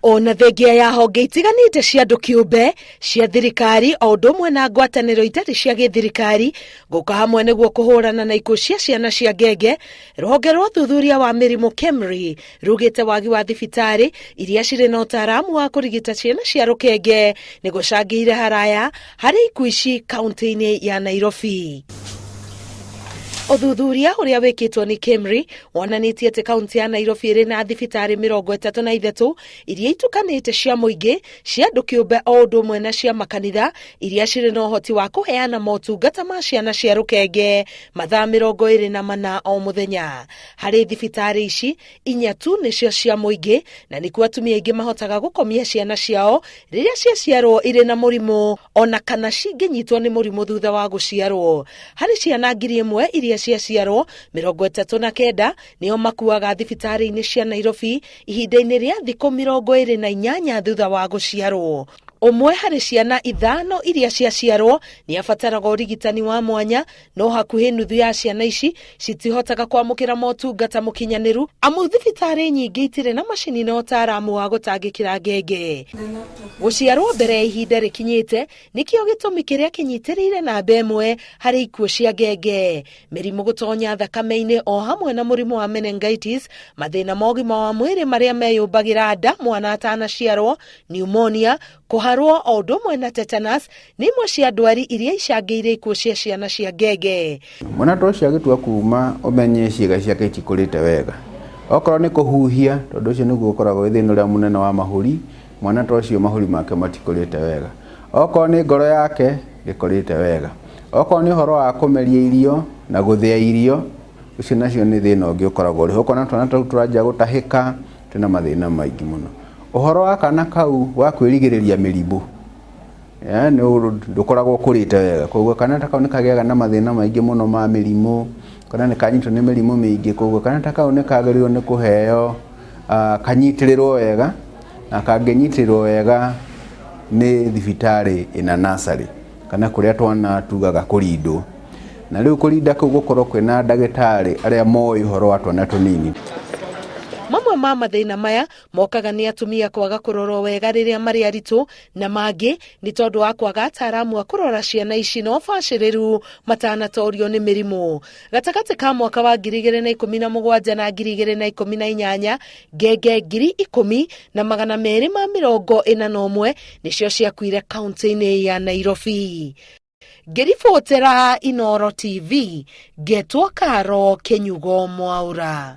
Ona thengia ya honge itiganĩte cia andũ kĩũmbe, cia thirikari o ũndũ ũmwe na ngwatanĩro itarĩ cia gĩthirikari gũka hamwe nĩguo kũhũrana na ikuũ cia ciana cia ngenge, rũhonge rwa ũthuthuria wa mĩrimũ KEMRI rugĩte wagi wa thibitarĩ iria cirĩ na ũtaaramu wa kũrigita ciana cia rũkenge nĩ gũcangĩire haraya harĩ ikuũ ici kaunti-inĩ ya Nairobi. Ũthuthuria ũrĩa wĩkĩtwo nĩ KEMRI wonanĩtie atĩ kaunti ya Nairobi ĩrĩ na thibitarĩ 33 iria itukanĩte cia mũingĩ, cia andũ kĩũmbe o ũndũ ũmwe na cia makanitha iria cirĩ na ũhoti wa kũheana motungata ma ciana cia rũkenge mathaa 24 o mũthenya. Harĩ thibitarĩ ici, inya tu nĩcio cia mũingĩ na nĩkuo atumia aingĩ mahotaga gũkomia ciana ciao rĩrĩa ciaciarwo irĩ na mũrimũ ona kana cingĩnyitwo nĩ mũrimũ thutha wa gũciarwo. Harĩ ciana 1000 iria ciaciarwo, 39 nĩo makuaga thibitarĩ-inĩ cia Nairobi ihinda-inĩ rĩa thikũ 28 thutha wa gũciarwo. Ũmwe harĩ ciana ithano iria ciaciarwo nĩ abataraga ũrigitani wa mwanya, no hakuhĩ nuthu ya ciana ici citihotaga kwamũkĩra motungata mũkinyanĩru amu thibitarĩ nyingĩ itirĩ na macini na ũtaaramu wa gũtangĩkĩra ngenge. Gũciarwo mbere ya ihinda rĩkinyĩte nĩkĩo gĩtũmi kĩrĩa kĩnyitĩrĩire namba ĩmwe harĩ ikuũ cia ngenge. Mĩrimũ gũtonya thakame-inĩ o hamwe na mũrimũ wa meningitis, mathĩna ma ũgima wa mwĩrĩ marĩa meyũmbagĩra nda mwana atanaciarwo, pneumonia, kũharwo o ũndũ ũmwe na tetanus nĩ imwe cia ndwari iria icangĩire ikuũ cia ciana cia ngenge. Mwana ta ũcio agĩtua kuma ũmenye ciĩga ciake itikũrĩte wega. Okorwo nĩ kũhuhia, tondũ ũcio nĩguo ũkoragwo wĩ thĩna ũrĩa mũnene wa mahũri, mwana ta ũcio mahũri make matikũrĩte wega. Okorwo nĩ ngoro yake ndĩkũrĩte wega. Okorwo nĩ ũhoro wa kũmeria irio na gũthĩa irio, ũcio nacio nĩ thĩna ũngĩ ũkoragwo ũrĩ ho. Ũkona twana tũu tũranjia gũtahĩka, twĩna mathĩna maingĩ mũno. Ũhoro wa kana kau wa kwĩrigĩrĩria mĩrimũ, ndũkoragwo ũkũrĩte wega, koguo kana ta kau nĩ kagĩaga na mathĩna maingĩ mũno ma mĩrimũ, ũkona nĩ kanyitwo nĩ mĩrimũ mĩingĩ, koguo kana ta kau nĩ kagĩrĩirwo nĩ kũheo, kanyitĩrĩrwo wega, na kangĩnyitĩrĩrwo wega nĩ thibitarĩ ĩna nursery, kana kũrĩa twana tugaga kũrindwo. Na rĩu kũrinda kũu gũkorwo kwĩna ndagĩtarĩ arĩa moĩ ũhoro wa twana tũnini. Mamwe ma mathĩna maya mokaga nĩ atumia kwaga kũrorwo wega rĩrĩa marĩ aritũ, na mangĩ nĩ tondũ wa kwaga ataaramu a kũrora ciana ici na ũbacĩrĩru matanatorio nĩ mĩrimũ. Gatagatĩ ka mwaka wa 2017 na 2018, ngenge 10,241 nĩcio ciakuire kaunti-inĩ ya Nairobi. Ngĩribotera Inooro TV, ngetwo Karo Kĩnyugo Mwaũra.